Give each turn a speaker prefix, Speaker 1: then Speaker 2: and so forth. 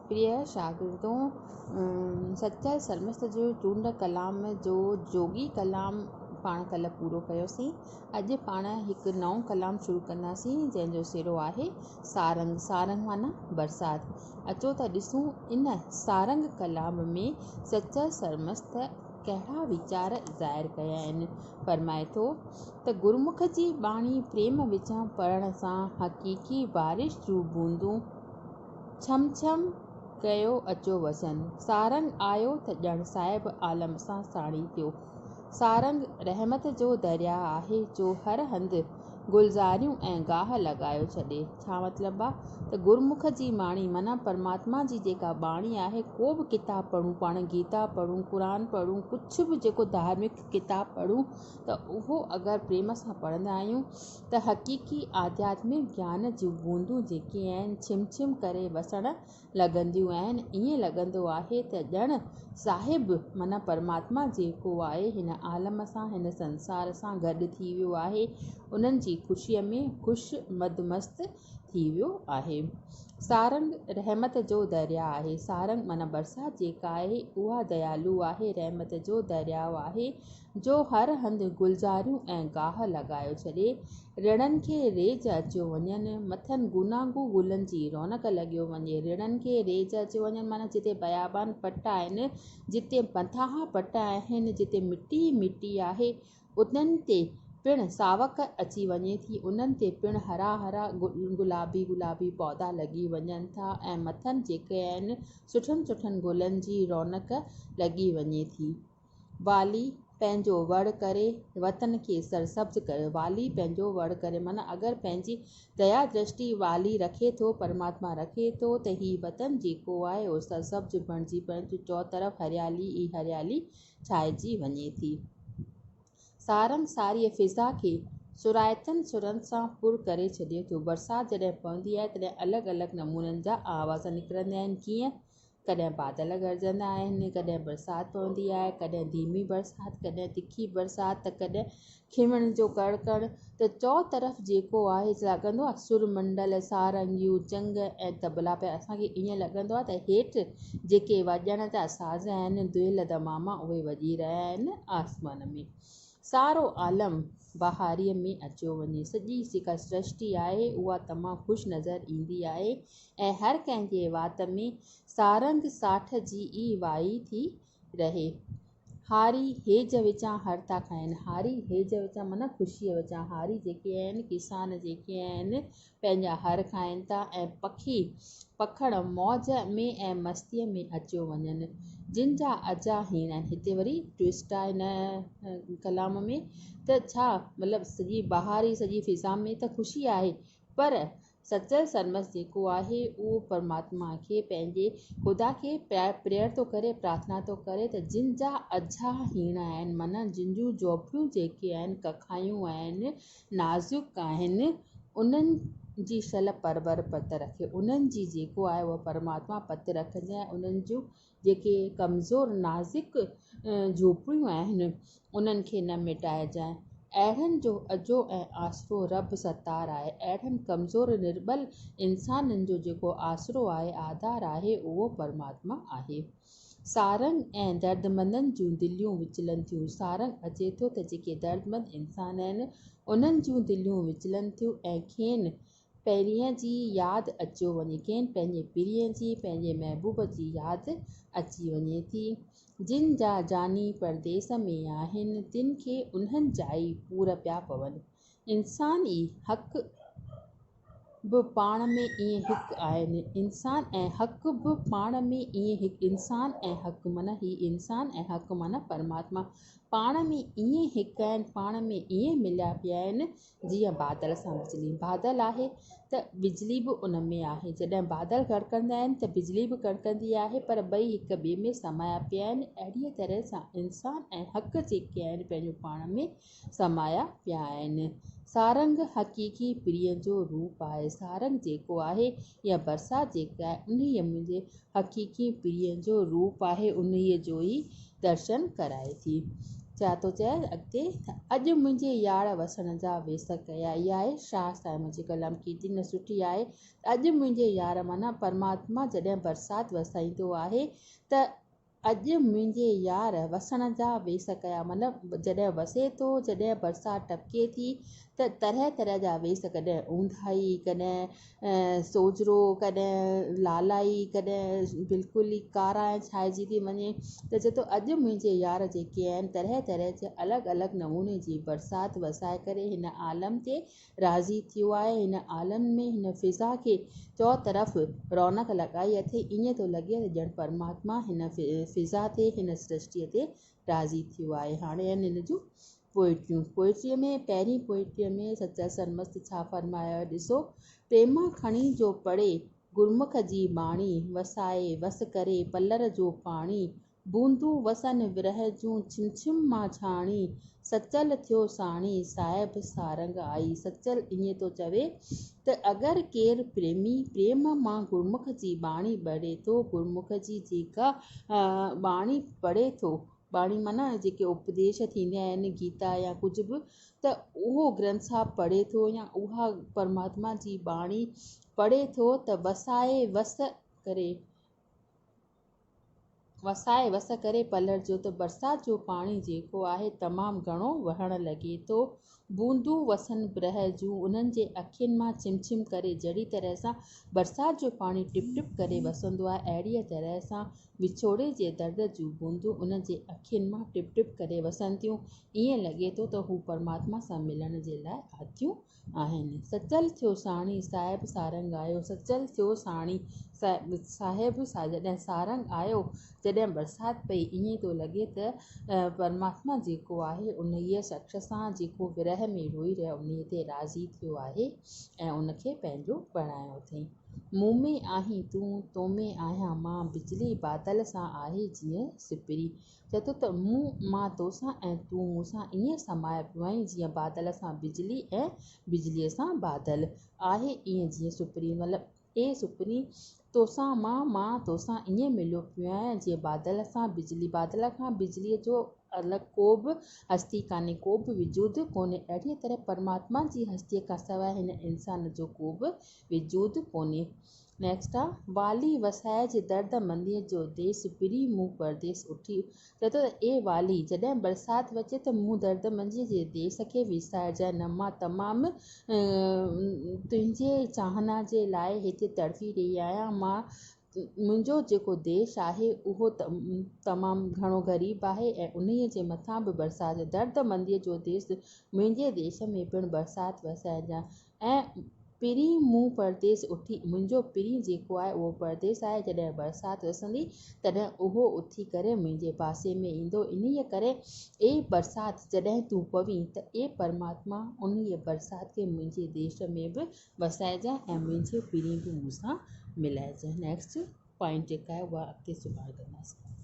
Speaker 1: پريه شاگردو، سچل سرمست جو چونڊ ڪلام جو جوڳي ڪلام پاڻ ڪلهه پورو ڪيوسين. اڄ پاڻ هڪ نئون ڪلام شروع ڪنداسين جنهن جو سرو آهي سارنگ. سارنگ معنيٰ برسات. اچو ته ڏسون ان سارنگ ڪلام ۾ سچل سرمست ڪهڙا ويچار ظاهر ڪيا آهن. فرمائي ٿو ته گرمک جي ٻاڻي پريم وچان پڙهڻ سان حقيقي بارش جون بوندون ڇم ڇم ڪيو اچو وسن. سارنگ آيو ته ڄڻ صاحب عالم سان ساڻي ٿيو. سارنگ رحمت جو درياهه آهي جو هر هنڌ گلزاريون ۽ گاهه لڳايو ڇڏي. ڇا مطلب آ ته گرمک جي ماڻي معنيٰ پرماتما جي جيڪا ٻاڻي آهي ڪو به ڪتاب پڙهون پاڻ گيتا پڙهون قرآن پڙهون ڪجهه به جيڪو ڌارمڪ ڪتاب پڙهون ته اهو اگر پريم سان پڙهندا آهيون ته حقيقي آڌياتمڪ گيان جون بوندون جيڪي آهن ڇم ڇم ڪري وسڻ لڳنديون آهن. ائين لڳندو آهي ته ڄڻ صاحب معنيٰ پرماتما جيڪو آهي هن عالم سان هن سنسار سان گڏ ٿي ويو آهي انهن جي خوشيء ۾ خوش مدمست ٿي ويو آهي. سارنگ رحمت جو درياء آهي. سارنگ معنيٰ برسات جيڪا آهي اها ديالو آهي رحمت جو درياء آهي جو هر هنڌ گلزاريون ۽ گاهه لڳايو ڇڏي. رڙن کي ريج اچيو وڃن، مٿن گوناگون گلن جي رونق لڳيو وڃي. رڙن کي ريج اچيو وڃن معنيٰ جتي بيابان پٽ آهن، جتي مٿانهان پٽ آهن، جتي مٽي ئي مٽي آهي، انهن تي پڻ ساوڪ اچي وڃي ٿي، انهن تي پڻ هرا هرا گلابي گلابي پودا لڳي وڃن ٿا ۽ مٿن جيڪي آهن سٺن سٺن گلن جي رونق لڳي وڃي ٿي. والي پنهنجو وڙ ڪري وطن کي سرسبز ڪيو. والي پنهنجو وڙ ڪري معنيٰ اگر پنهنجي ديا درشٽي والي رکي ٿو، پرماتما رکي ٿو ته هي وطن جيڪو آهي اهو سرسبز بڻجي پنهنجو چؤطرف هريالي ئي هريالي ڇائجي وڃي ٿي. سارنگ ساريء فضا کي سرائتن سرن سان پر ڪري ڇڏي ٿو. برسات جڏهن پوندي آهي تڏهن الڳ الڳ نمونن جا آواز نڪرندا آهن ڪيئن ڪڏهن بادل گرجندا آهن، ڪڏهن برسات پوندي آهي، ڪڏهن ڌيمي برسات، ڪڏهن تکي برسات ته ڪڏهن کنوڻ جو ڪڙڪڻ ته چؤطرف جيڪو آهي لڳندو آهي سر منڊل، سارنگيون، چنگ ۽ طبلا پيا اسان کي ائين لڳندو آهي ته هيٺ جيڪي وڄڻ جا ساز آهن دهل دماما اهي وڄي رهيا آهن آسمان ۾ سارو عالم بهاريء ۾ اچيو وڃي. سڄي جيڪا سرشٽي آهي اها تمام خوش نظر ايندي آهي ۽ هر ڪنهن جي وات ۾ سارنگ ساٺ جي ئي وائي ٿي رهي. هاري هيج وچان هر ٿا کائن. هاري هيج وچان معنيٰ خوشيء وچان. هاري جيڪي آهن، ڪسان جيڪي آهن، پنهنجا هر کائن ٿا ۽ پکي پکڻ موج ۾ ۽ مستيء ۾ اچيو وڃن. جن جا اجها هيڻ آهن. هتي وري ٽوئسٽ آهي هن ڪلام ۾ ته ڇا مطلب سڄي بهار ئي سڄي فضا ۾ ته خوشي آهي پر سچل سرمست جيڪو آهي اهو پرماتما کي پنهنجي خدا کي پريئر ٿو ڪري پرارٿنا ٿو ڪري ته جن جا اجها هيڻا آهن معنيٰ جن جون جهوپڙيون جيڪي آهن ڪکايون آهن نازڪ آهن انهن جي شل پرور پت رکي انهن جي جيڪو آهي اهو پرماتما پت رکجانء انهن جون جيڪي ڪمزور نازڪ جهوپڙيون آهن، انهن کي نه مٽائجانء. اهڙن جو اجهو ۽ آسرو رب ستار آهي. اهڙن ڪمزور نرٻل انسانن جو جيڪو آسرو آهي، آڌار آهي، اهو پرماتما آهي. سارنگ ۽ دردمندن جون دليون وچلن ٿيون. سارنگ اچي ٿو ته جيڪي دردمند انسان آهن، انهن جون دليون وچلن ٿيون ۽ کين پرينء جي ياد اچيو وڃي. کين پنهنجي پرينء جي، پنهنجي محبوب جي ياد اچي وڃي ٿي. جن جا جاني پرديس ۾ آهن، تن کي انهن جا ئي پور پيا پون. انسان ئي حق به پاڻ ۾ ائين هڪ آهن. انسان ۽ حق به پاڻ ۾ ائين هڪ انسان ۽ حق معنيٰ هي انسان ۽ حق معنيٰ پرماتما پاڻ ۾ ائين هڪ آهن، پاڻ ۾ ائين مليا پيا آهن، جيئن بادل سان بجلي. بادل آهي ته بجلي به ان ۾ آهي. جڏهن بادل ڪڙڪندا آهن ته بجلي به ڪڙڪندي آهي پر ٻئي هڪ ٻئي ۾ سمايا پيا آهن. اهڙيء طرح سان انسان ۽ حق جيڪي آهن پنهنجو پاڻ ۾ سمايا پيا آهن. سارنگ حقيقي پرينء جو روپ آهي. سارنگ جيڪو آهي يا برسات جيڪا آهي انهيء منهنجي حقيقي پرينء جو روپ آهي انهيء جو ئي درشن ڪرائي ٿي. ڇا ٿو چئي اڳتي ته اڄ منهنجي يار وسڻ جا ويس ڪيا. اها آهي شاهه صاحب جي ڪلام ڪيڏي نه سٺي آهي ته اڄ منهنجي يار معنيٰ پرماتما جڏهن برسات وسائيندو آهي ته اڄ منهنجي يار وسڻ جا ويس ڪيا مطلب جڏهن وسي ٿو جڏهن برسات ٽپڪي ٿي ته طرح طرح جا ويس ڪڏهن اونداهي ڪڏهن سوجهرو ڪڏهن لالائي ڪڏهن بلڪل ئي ڪارائڻ ڇائجي ٿي وڃي ته چئي ٿو اڄ منهنجي يار جيڪي آهن طرح طرح جا الڳ الڳ نموني جي برسات وسائي ڪري هن عالم تي راضي ٿيو آهي هن عالم ۾ هن فضا کي چؤطرف رونق لڳائي اٿئي ائين ٿو لڳي ته ڄڻ پرماتما هن فضا تي هن سرشٽيء تي راضي ٿيو آهي هاڻي آهن هن جون پوئٽريون پوئٽريء ۾ پهرين پوئٽريء ۾ سچل سرمست ڇا فرمايو آهي ڏسو پريما کڻي جو پڙهي گرمک جي ٻاڻي وسائي وس ڪري پلر جو پاڻي بوندون وسن ورهه جون ڇم ڇم مان ڇاڻي، سچل ٿيو ساڻي، صاحب سارنگ آئي. سچل ائين ٿو چوي ته اگر ڪير پريمي پريم مان گرمک جي ٻاڻي ٻڙي ٿو، گرمک جي جيڪا ٻاڻي پڙهي ٿو، ٻاڻي معنيٰ جيڪي اپديش ٿيندا آهن گيتا يا ڪجهه به ته اهو گرنٿ صاحب پڙهي ٿو يا اها پرماتما جي ٻاڻي پڙهي ٿو ته وسائي وس ڪري. وسائي وس ڪري پلڙجو ته برسات جو پاڻي جيڪو آهي تمام گهڻو وهڻ لڳي ٿو. بوندون وسن برهه جون انهن جي اکين مان ڇم ڇم ڪري جهڙي طرح سان برسات جو پاڻي ٽپ ٽپ ڪري وسندو آهي اهڙيء طرح سان وڇوڙي جي درد جون بوندون انهن جي اکين مان ٽپ ٽپ ڪري وسن ٿيون. ائين لڳي ٿو ته هو پرماتما سان ملڻ جي لاء آتيون آهن. سچل ٿيو ساڻي، صاحب سارنگ آيو. سچل ٿيو ساڻي، صاحب جڏهن سارنگ آيو، جڏهن برسات پئي، ائين ٿو لڳي ته پرماتما جيڪو آهي، انهيء شخص سان جيڪو ورهه ۾ روئي رهيو، انهيء تي راضي ٿيو آهي ۽ ان کي پنهنجو بڻايو اٿئي. مون ۾ آهين تون، تو ۾ آهيان مان، بجلي بادل سان آهي جيئن سپري. چئي ٿو ته مون، مان توسان ۽ تون مون سان ائين سمايو پيو آهين جيئن بادل سان بجلي ۽ بجليء سان بادل آهي ائين جيئن سپرين مطلب اي سپرين توسان مان، مان توسان ائين مليو پيو آهيان جيئن بادل سان بجلي، بادل کان بجليء جو الڳ ڪو به هستي ڪانهي، ڪو به وجود ڪونهي، اهڙيء طرح پرماتما جي هستيء کان سواء هن انسان جو ڪو به وجود ڪونهي. نيڪسٽ آ، والي وسائج درد منديء جو ديس، پرين مون پرديس اٺي. چئي ٿو ته اي والي! جڏهن برسات وچي ته مون درد منديء جي ديس کي وسارجانء نه، مان تمام تنهنجي چاهنا جي لاء هتي تڙڦي رهي آهيان، مان منهنجو جيڪو ديش آهي اهو تمام گهڻو غريب آهي ۽ انهيء جي مٿان به برسات درد منديء جو ديس منهنجي ديس ۾ پڻ برسات وسائجانء ۽ پرين مون پرديس اٿي، منهنجو پرين جيڪو آهي اهو پرديس آهي، جڏهن برسات وسندي تڏهن اهو اٿي ڪري منهنجي پاسي ۾ ايندو، انهيء ڪري اي برسات جڏهن تون پوين ته اي پرماتما انهيء برسات کي منهنجي ديش ۾ به وسائجانء ۽ منهنجي پرين به مون سان ملائجانء. نيڪسٽ پوائنٽ جيڪا آهي اها اڳتي سڀاڻي ڪنداسين.